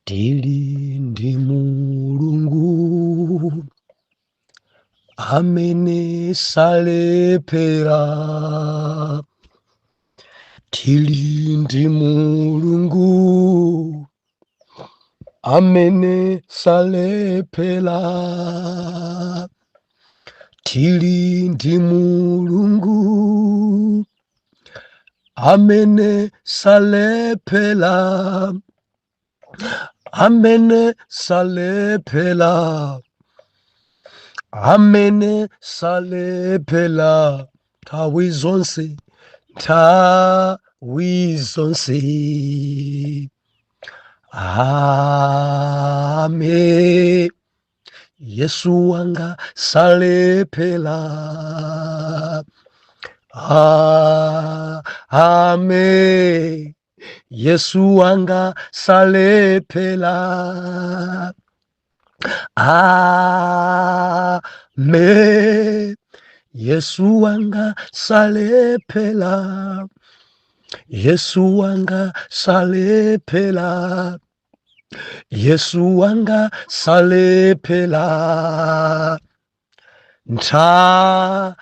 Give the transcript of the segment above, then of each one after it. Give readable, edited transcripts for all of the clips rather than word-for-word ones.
Tili ndi Mulungu amene salephera. Tili ndi Mulungu amene salephera. Tili ndi Mulungu amene salephera, amene salephera, amene salephera nthawi zonse, nthawi zonse. Amen. Yesu wanga salephera. Ah, amen. Yesu wanga salephera. Amen. Yesu wanga salephera. Yesu wanga salephera. Yesu wanga salephera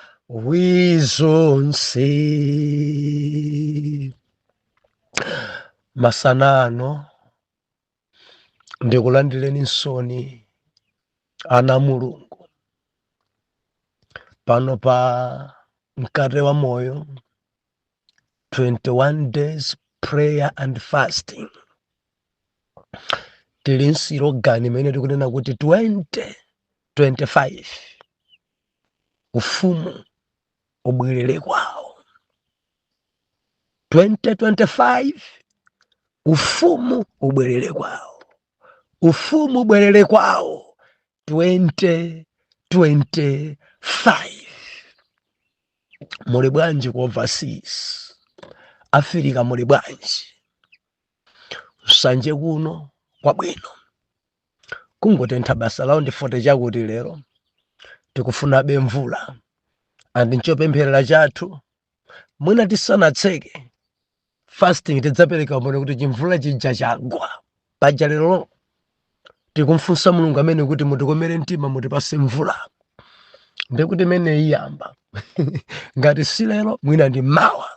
nthawi zonse. Masana ano ndikulandireni nsoni ana a Mulungu pano pa Mkate wa Moyo 21 days prayer and fasting. Tili m'slogan imene tikunena kuti 2025 ufumu ubwerere kwawo. 2025 ufumu ubwerere kwawo, ufumu ubwerere kwawo 2025. Muli bwanji ku overseas Africa? Muli bwanji? Nsanje kuno kwabwino, kungotentha basa around 40 chakuti. Lero tikufunabe mvula and nchopempherera chathu, mwina tisanatseke fasting tidzapereka umboni kuti chimvula chija chagwa paja. Lero tikumfunsa Mulungu amene kuti mutikomere mtima, mutipase mvula, ndikuti imene iyamba ngati si lero, mwina ndi mawa,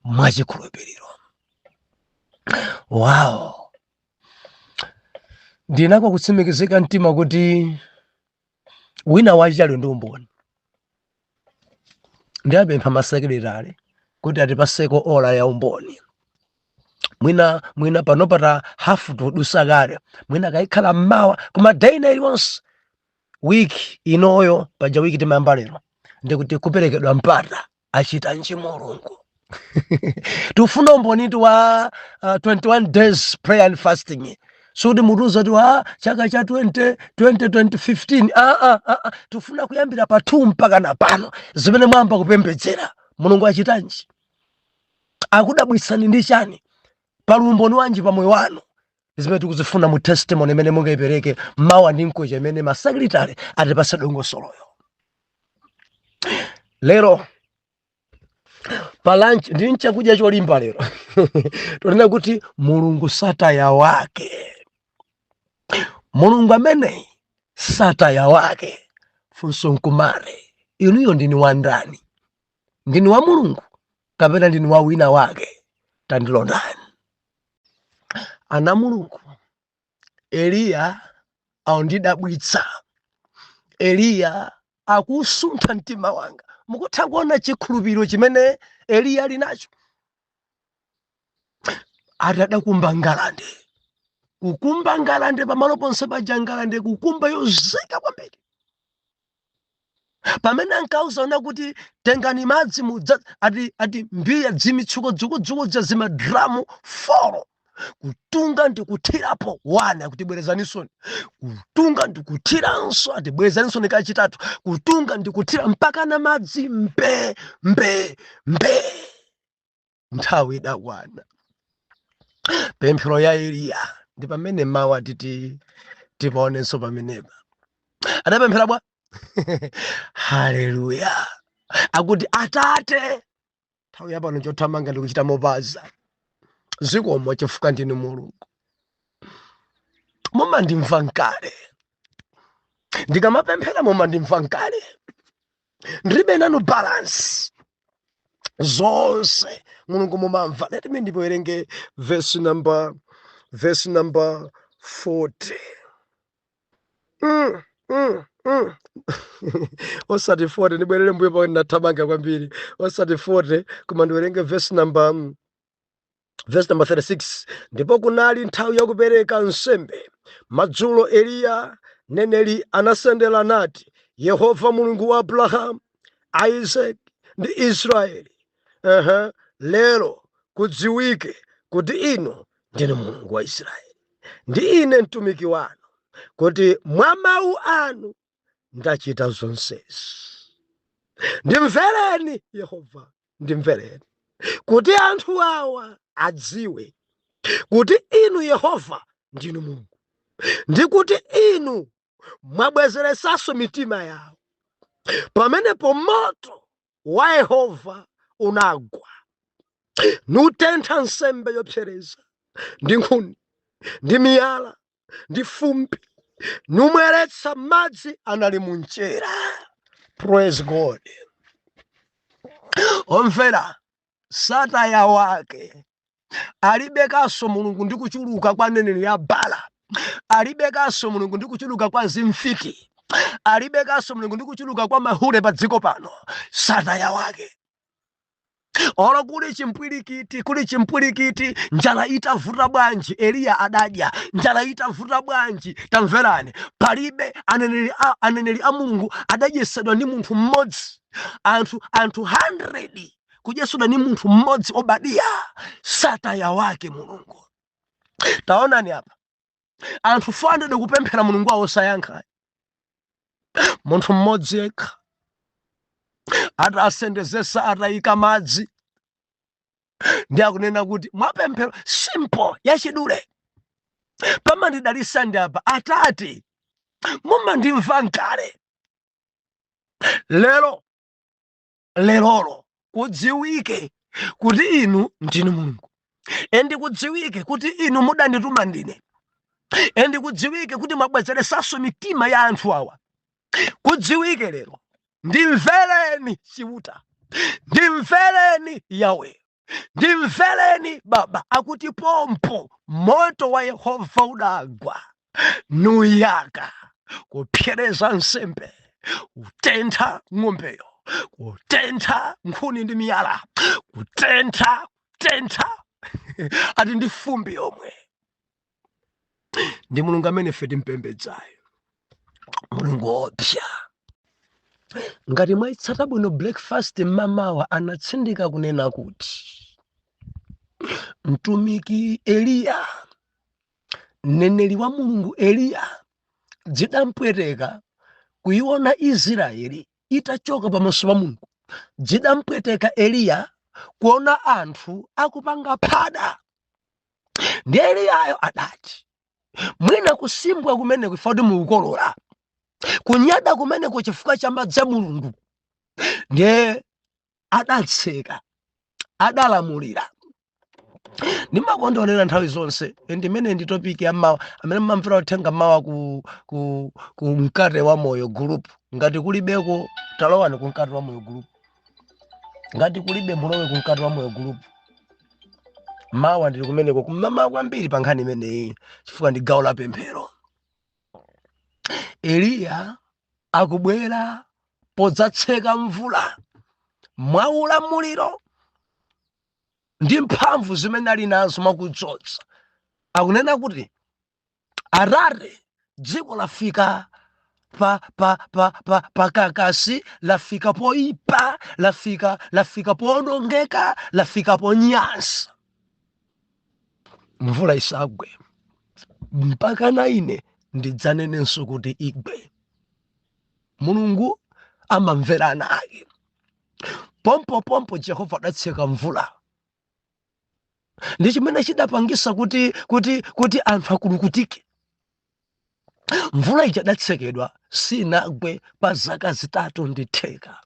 mwachikhulupiriro. Wow, ndinako kutsimikizika mtima kuti wina wachali ndi umboni. Ndiyapempha masekretary kuti atipaseko ola ya umboni. Mwina pano pata hafu tudusa kale, mwina kaikhala mmawa, koma day ina iliyonse wiki inoyo, paja wiki timayamba lero, ndikuti kuperekedwa mpata. Achitanji Mulungu? Tifuna umbonitu wa 21 days prayer and fasting. Sikuti mutuza kuti wa chaka cha 20 20 2015. Ah, ah, ah, ah. Tifuna kuyambira pa 2 mpaka na pano, zimene mwamba kupembedzera, Mulungu achitanji? Akudabwitsani ndi chani? Pali umboni wanji pa moyo wanu? Zimene tikuzifuna mu testimony imene mungayipereke mawa ndi mkwecha imene masekretary atipase dongosoloyo. Lero pa lunch ndi nchakudya cholimba. Lero tonena kuti Mulungu sataya wake. Mulungu ameneyi sataya wake. Funso nkumale, inuyo ndini wandani? Ndini wa Mulungu kapena ndini wa wina wake? Tandilondani, ana Mulungu. Eliya aundidabwitsa. Eliya akusuntha mtima wanga. Mukutha kuona chikhulupiriro chimene Eliya ali nacho. Atadakumba ngalande, kukumba ngalande pamalo ponse paja, ngalande kukumba yozika kwambiri. Pamene ankauzaona kuti tengani madzi mudza, ati mbiya, dzimitsuko dzukudzuku, zimadramu 4, kutunga ndikuthirapo 1, akuti bwerezanisoni, kutunga ndikuthiranso, ati bwerezanisoni kachitatu, kutunga ndikuthira mpaka na madzi mbe mbe mbe. Nthawi idakwana. Pemphero ya Eliya ndi pamene mawu atiti tipaonenso pamenepa. Adapemphera bwa? Haleluya! Akuti, "Atate, nthawi yapano chothamanga ndikuchita mopaza. Zikomo chifukwa ndinu Mulungu. Mumandimva nkale ndikamapemphera, mumandimva nkale. Ndilibe nanu balance, zonse Mulungu mumamva. Let me ndiwerenge verse number 40. Osati 40, ndibwerere mbuyo pakuti ndathamanga kwambiri. Osati 40, koma ndiwerenge verse number 36. Ndipo kunali nthawi yakupereka nsembe madzulo, Eliya neneli anasendera nati, "Yehova Mulungu wa Abrahamu, Isaac ndi Israeli, lero kudziwike kuti inu ndinu Mulungu wa Israeli, ndi ine mtumiki wanu, kuti mwa mawu anu ndachita zonsezi. Ndimvereni Yehova, ndimvereni, kuti anthu awa adziwe kuti inu Yehova ndinu Mulungu, ndi kuti inu mwabwezeresanso mitima yawo." Pamenepo moto wa Yehova unagwa nutentha nsembe yopsereza ndi nkhuni ndi miyala ndi fumbi, numweretsa madzi anali munchera. Praise God. Omvera, sataya wake alibe kaso Mulungu ndi kuchuluka kwa neneri ya Bala, alibe kaso Mulungu ndi kuchuluka kwa zimfiti, alibe kaso Mulungu ndi kuchuluka kwa mahule pa dziko pano. Sataya wake. Olo kuli chimpwirikiti, kuli chimpwirikiti, njala itavuta bwanji, Eliya adadya. Njala itavuta bwanji, tamverani, palibe aneneri a Mulungu adadyetsedwa ndi munthu mmodzi. Anthu 100 kudyetsedwa ndi munthu mmodzi, Obadiya. Sataya wake Mulungu. Taonani apa, anthu 400 kupemphera, Mulungu wawo osayankha. Munthu mmodzi yekha atasendezesa, atayika madzi, ndi akunena kuti mwapemphero simple, yachidule, pamandidalisa ndi apa, "Atate, mumandimva nkale. Lero lerolo kudziwike kuti inu ndinu Mulungu, and kudziwike kuti inu mudandituma ndine, and kudziwike kuti mwabwezeresanso mitima ya anthu awa. Kudziwike lero. Ndimvereni Chiuta, ndimvereni Yawe, ndimvereni Baba." Akuti pompo moto wa Yehova udagwa nuyaka kupsereza nsembe, kutentha ng'ombeyo, kutentha nkhuni ndi miyala, kutentha, kutentha, ati ndi fumbi yomwe. Ndi Mulungu amene ife timpembedzayo, Mulungu wopsa. Ngati mwayitsata bwino breakfast mmamawa, anatsindika kunena kuti mtumiki Eliya, mneneri wa Mulungu Eliya, dzidampweteka kuiona Israeli itachoka pamaso pa Mulungu. Dzidampweteka Eliya kuona anthu akupanga phada. Ndi Eliyayo adati, mwina kusimbwa kumene kufa kuti mukukolola, kunyada kumeneko chifukwa cha madzi a Mulungu. Ndiye adatseka, adalamulira. Ndimakondolera nthawi zonse, ndimene ndi topic ya mawa. Amene mumamvera uthenga mawa ku Mkate wa Moyo group, ngati kulibeko, talowani ku Mkate wa Moyo group. Ngati kulibe, mulowe ku Mkate wa Moyo group. Mawa ndili kumeneko kumamawa kwambiri pa nkhani imeneyi, chifukwa ndi gawo la pemphero. Eliya akubwera podzatseka mvula mwaulamuliro ndi mphamvu zimene ali nazo mwakudzodza. Akunena kuti, "Atate, dziko lafika pa pa pa pa pakakasi, lafika poipa, lafika poonongeka, lafika ponyansa. Mvula isagwe mpaka na ine ndidzanenenso kuti igwe." Mulungu amamvera ana ake. Pompopompo Jehova adatseka mvula, ndi chimene chidapangisa kuti anthu akulukutike. Mvula ija idatsekedwa, sinagwe pa zaka 3.5.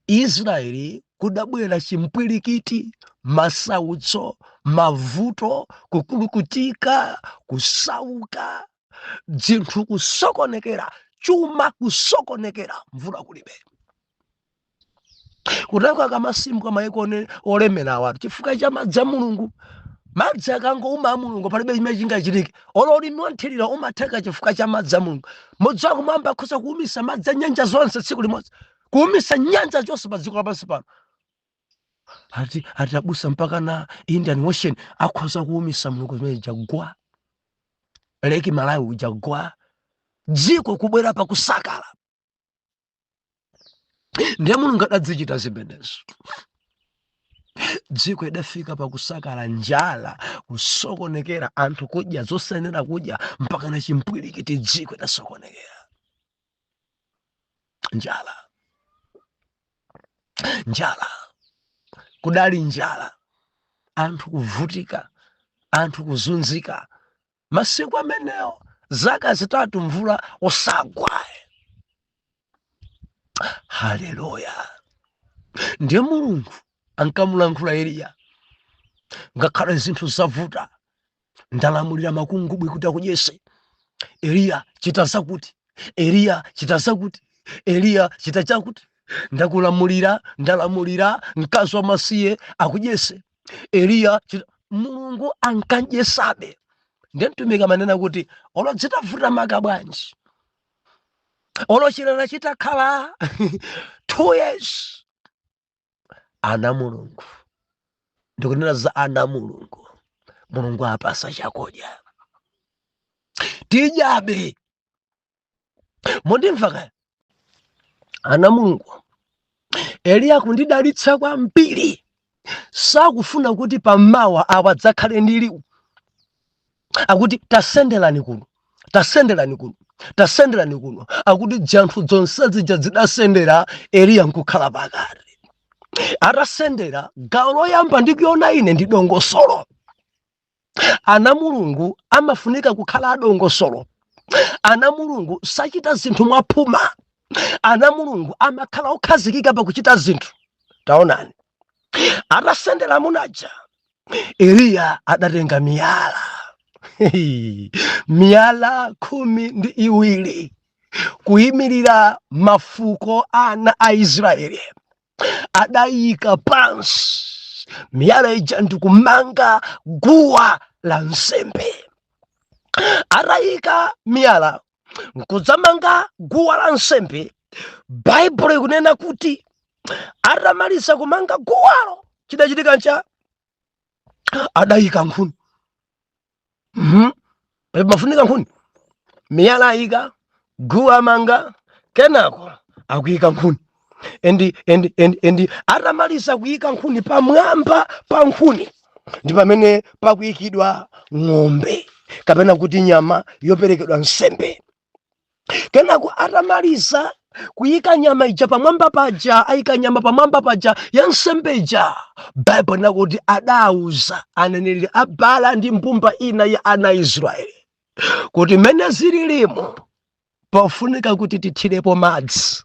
Israeli kudabwera chimpwirikiti, masautso, mavuto, kukulukutika, kusauka. Dzinthu kusokonekera, chuma kusokonekera, mvula kulibe. Kutako akamasimbwa maiko olemera awatu chifukwa cha madzi a Mulungu. Madzi akangouma a Mulungu, palibe chimene chingachitike. Olo ulimi wanthirira umatheka chifukwa cha madzi a Mulungu. Mudziwa kumwamba akhoza kuumisa madzi a nyanja zonse tsiku limodzi, kuumisa nyanja zonse pa dziko lapansi pano. Ati abusa, mpaka na Indian Ocean akhoza kuumisa Mulungu, zimene jagwa Lake Malawi ujagwa, dziko kubwera pakusakala. Ndiye Mulungu adadzichita zimenezo. Dziko idafika pakusakala, njala kusokonekera, anthu kudya zosayenera kudya, mpaka na chimpwirikiti. Dziko idasokonekera, njala, njala, kudali njala, anthu kuvutika, anthu kuzunzika. Masiku amenewo zaka 3 mvula osagwa. Haleluya! Ndiye Mulungu ankamulankhula Eliya, ngakhale zinthu zavuta, ndalamulira makungubwi kuti akudyese. Eliya, chita zakuti. Eliya, chita zakuti. Eliya, chita chakuti. Ndakulamulira, ndalamulira mkazi wamasiye akudyese. Eliya, chita. Mulungu ankadyesabe. Ndiye mtumiki amanena kuti olo zitavuta maka bwanji, olo chilala chitakhala 2 years, ana Mulungu, ndikunena za ana Mulungu, Mulungu apasa chakudya, tidyabe. Mundimva kaya ana Mulungu? Eliya kundidalitsa kwambiri, sakufuna kuti pamawa awa adzakhale ndi liwu akuti tasenderani kuno, tasenderani kuno, tasenderani kuno. Akuti janthu zonse zija zidasendera, Eliya nkukhala pakati. Atasendera, gawo loyamba ndikuona ine ndi dongosolo. Ana Mulungu amafunika kukhala adongosolo. Ana Mulungu sachita zinthu mwaphuma. Ana Mulungu amakhala okhazikika pakuchita zinthu. Taonani, atasendera munaja, Eliya adatenga miyala, miyala 12, kuyimirira mafuko ana a Israeli. Adayika pansi miyala ija ndikumanga guwa la nsembe. Atayika miyala nkudzamanga guwa la nsembe, Baibulo ikunena kuti atamaliza kumanga guwalo, chidachitika ncha? Adayika nkhuni. Mafunika nkhuni. Miyala ayika, guwa amanga, kenako akuyika nkhuni. And atamaliza kuyika nkhuni, pamwamba pa nkhuni ndi pamene pakuyikidwa ng'ombe kapena kuti nyama yoperekedwa nsembe. Kenako atamaliza kuyika nyama ija pamwamba paja, ayika nyama pamwamba paja ya nsembe ija, Baibulo linakuti adauza aneneri a Baala ndi mbumba ina ya ana a Israeli kuti mene zililimo pofunika kuti tithirepo madzi.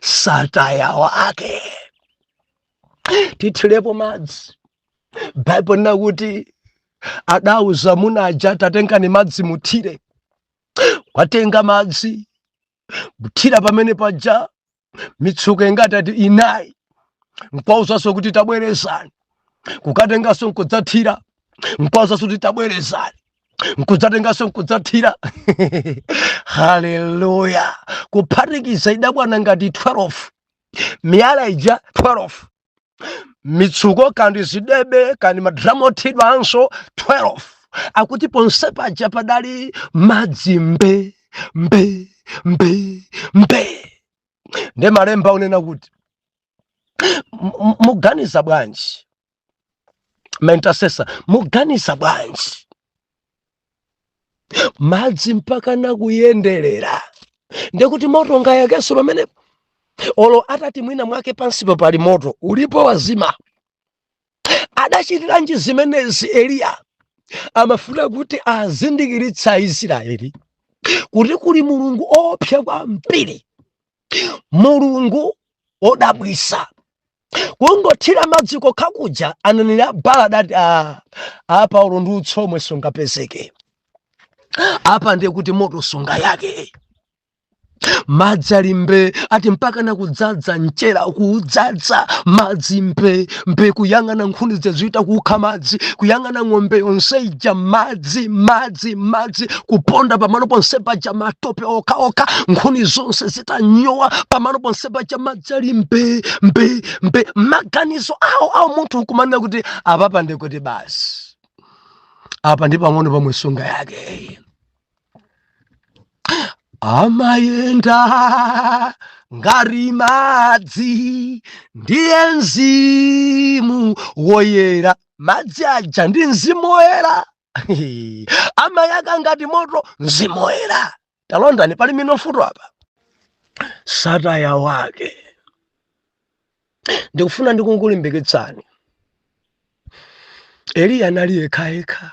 Satayawo ake tithirepo madzi. Baibulo linakuti adauza munaja, tatengani madzi muthire. Kwatenga madzi, kuthira pamene paja mitsuko ingati? Ati inayi. Nkwauzanso kuti tabwerezani, kukatenganso nkudzathira. Nkwauzanso kuti tabwerezani, nkudzatenganso nkudzathira. Haleluya! Kuphatikiza idakwana ngati 12, miyala ija 12, mitsuko kandi zidebe kandi madramu othidwanso 12. Akuti ponse paja padali madzi mbe mbe mbe mbe. Nde malemba unena kuti muganiza bwanji, ma intercessor? Muganiza bwanji? Madzi mpaka nakuyenderera, ndekuti moto ngayakenso pamenepo? Olo atati mwina mwake pansipo pali moto ulipo, wazima. Adachitiranji zimenezi Eliya? Amafuna kuti azindikiritsa Aisraeli kuti kuli Mulungu opsa kwambiri, Mulungu wodabwisa. Kungothira madzi kokha kuja, aneneri a Baala adati, a Paulo ndi utsomwe sungapezeke. Apa ndiye kuti moto sungayake, madzi ali mbe, ati mpaka nakudzadza mchera, kudzadza madzi mbe mbe, kuyang'ana nkhuni zija kukha madzi, kuyang'ana ng'ombe yonse ija madzi madzi madzi, kuponda pamalo ponse paja matope okhaokha, nkhuni zonse zitanyowa, pamalo ponse paja madzi ali mbe mbe mbe. Maganizo awo awo munthu nkumanena kuti apapa ndikuti basi, apa ndi pang'ono pomwe sungayake. Amayenda ngati madzi, ndiye Mzimu Woyera. Madzi aja ndi Mzimu Woyera. Amayaka ngati moto, Mzimu Woyera. Talondani, pali minofuto apa. Sataya wake. Ndikufuna ndikukulimbikitsani. Eliya anali yekhayekha.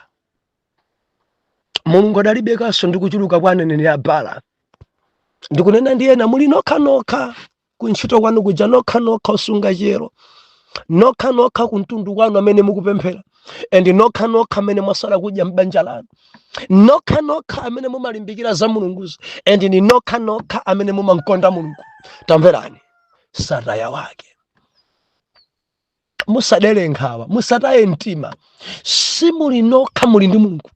Mulungu adalibekanso ndi kuchuluka kwa aneneri a Baala. Ndikunena ndi ena muli nokhanokha kuntchito kwanu kuja, nokhanokha osunga chiyero, nokhanokha kumtundu kwanu amene mukupemphera, and nokhanokha amene mwasala kudya m'banja lanu, nokhanokha amene mumalimbikira za Mulunguzi, and ni nokhanokha amene mumamkonda Mulungu. Tamverani, sataya wake. Musadere nkhawa, musataye mtima, simuli nokha, muli ndi Mulungu.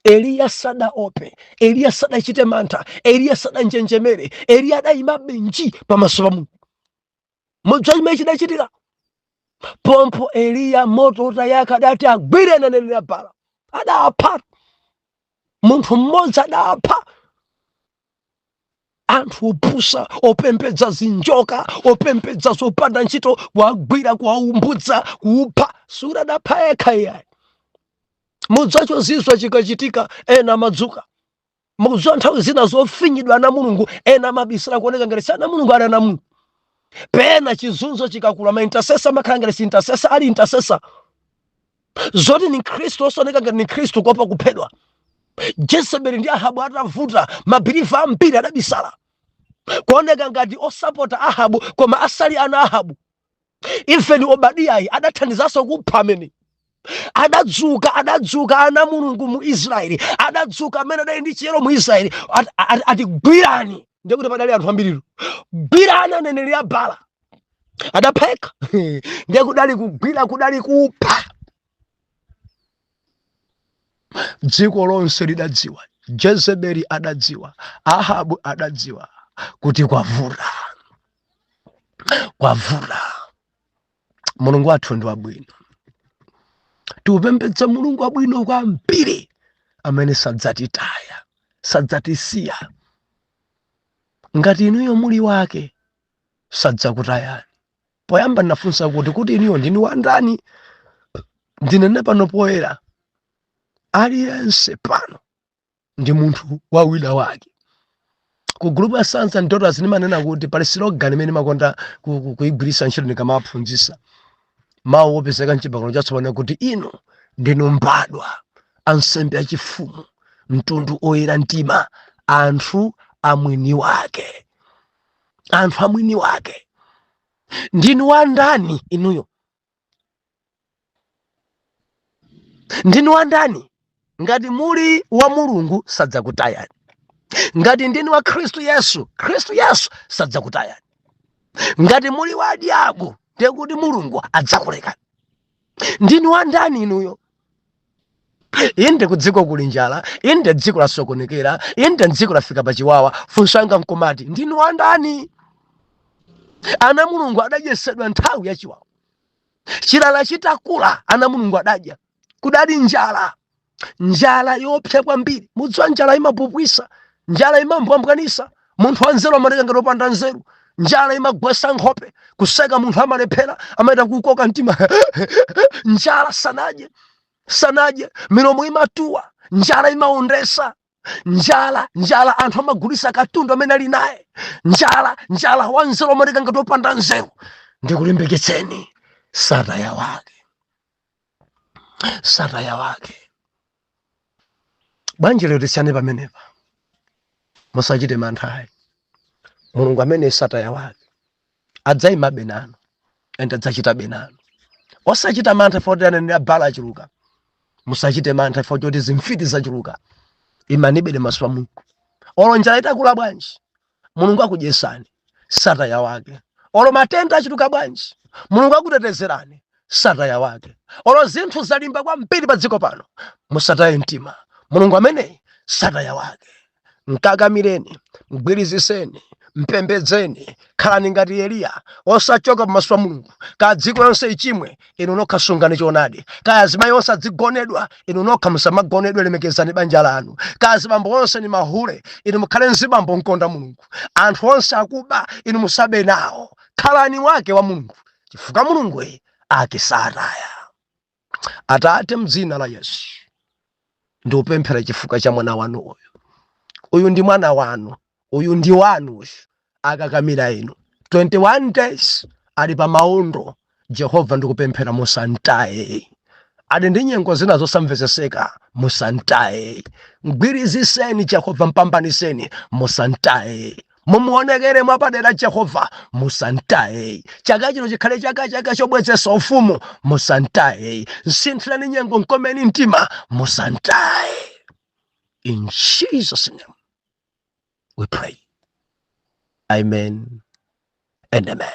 Eliya sadaope, Eliya sadachite mantha, Eliya sadanjenjemere, Eliya adayimabe nji pamaso pa Mulungu. Mudziwa chimene chidachitika? Pompo Eliya moto utayaka adati agwire aneneri a Baala, adapha munthu mmodzi, adapha anthu opusa opembedza zinjoka, opembedza zopanda ntchito, kuwagwira, kuwaumbudza, kuupha. Sikuti adapha yekha iyayi. Mudziwa chozizwa chikachitika ena amadzuka. Mukudziwa nthawi zina zofinyidwa ana Mulungu ena amabisala kuoneka ngati si ana Mulungu, ali ana Mulungu. Pena chizunzo chikakula ma intercessor amakhala ngati si intercessor, ali intercessor. Zoti ni Mkhristu osaoneka ngati ni Mkhristu kuopa kuphedwa. Jezebeli ndi Ahabu atavuta, ma believer ambiri adabisala kuoneka ngati osapota Ahabu koma asali ana Ahabu. Even Obadiyayi adathandizanso kupha amene adadzuka, adadzuka ana Mulungu mu Israeli, adadzuka amene adali ndi chiyero mu Israeli, ati gwirani. Ndiye kuti padali anthu ambiritu, gwirani aneneri a Baala. Adapheka. Ndiye kudali kugwira, kudali kupha. Dziko lonse lidadziwa, Jezebeli adadziwa, Ahabu adadziwa kuti kwavuta, kwavuta. Mulungu wathu ndi wabwino. Tikupembedza Mulungu wabwino kwambiri amene sadzatitaya, sadzatisiya. Ngati inuyo muli wake, sadzakutayani. Poyamba ndinafunsa kuti inuyo ndinu wandani? Ndinene pano poyera, aliyense pano ndi munthu wa wina wake. Ku group ya Sons and Daughters ndimanena kuti pali slogan imene ndimakonda kuyigwiritsa ntchito ndikamaphunzitsa mawu opezeka mchipangano chatsopano kuti inu ndinu mbadwa, ansembe achifumu, mtundu oyera mtima, anthu amwini wake, anthu amwini wake. Ndinu wandani inuyo? Ndinu wandani? Ngati muli wa Mulungu sadzakutayani. Ngati ndinu wa Khristu Yesu, Khristu Yesu sadzakutayani. Ngati muli wa diabo, ndiye kuti Mulungu adzakulekani. Ndinu wandani inuyo? Inde ku dziko kuli njala, inde dziko lasokonekera, inde dziko lafika pachiwawa. Funso langa nkumati, ndinu wandani? Ana Mulungu adadyesedwa nthawi yachiwawa. Chilala chitakula, ana Mulungu adadya. Kudali njala, njala yopsa kwambiri. Mudziwa njala imapupwisa, njala imambwambwanisa. Munthu wanzeru amaoneka ngati wopanda nzeru. Njala imagwesa nkhope, kuseka munthu amalephera, amaita kukoka mtima. Njala sanadye, sanadye, milomo imatuwa, njala imaondesa. Njala, njala, anthu amagulisa katundu amene ali naye. Njala, njala, wanzeru amaoneka ngati wopanda nzeru. Ndikulimbikitseni, sataya wake, sataya wake. Bwanji lero tisiyane pamenepa? Musachite mantha ayi. Mulungu amene sataya wake adzayimabe nanu and adzachitabe nanu. Osachita mantha foti aneneri a Baala achuluka. Musachite mantha foti choti zimfiti zachuluka. Imanibe pamaso pa Mulungu. Olo njala itakula bwanji, Mulungu akudyesani, sataya wake. Olo matenda achuluka bwanji, Mulungu akutetezerani, sataya wake. Olo zinthu zalimba kwambiri pa dziko pano, musataye mtima, Mulungu ameneyi sataya wake. Mkakamireni, mgwiriziseni, mpembedzeni, khalani ngati Eliya, osachoka pamaso pa Mulungu. Kaya dziko lonse ichimwe, inu nokha sungani choonadi. Kaya azimayi onse adzigonedwa, inu nokha musamagonedwe, lemekezani banja lanu. Kaya azibambo onse ni mahule, inu mukhale mzibambo mkonda Mulungu. Anthu onse akuba, inu musabe nawo. Khalani wake wa Mulungu, chifukwa Mulungu ake sataya. Atate, mdzina la Yesu ndikupemphera chifukwa cha mwana wanu uyu. Uyu ndi mwana wanu, uyu ndi wanu uyu, akakamira inu. 21 days ali pa maondo. Jehova, ndikupemphera, musantaye. Ali ndi nyengo zina zosamvetseseka, musantaye. Mgwiriziseni Jehova, mpambaniseni, musantaye. Mumuonekere mwapadera Jehova, musantaye. Chaka chino chikhale chaka chaka chobwezesa ufumu, musantaye. Nsinthirani nyengo, mkomeni mtima, musantaye. In Jesus' name we pray, amen and amen.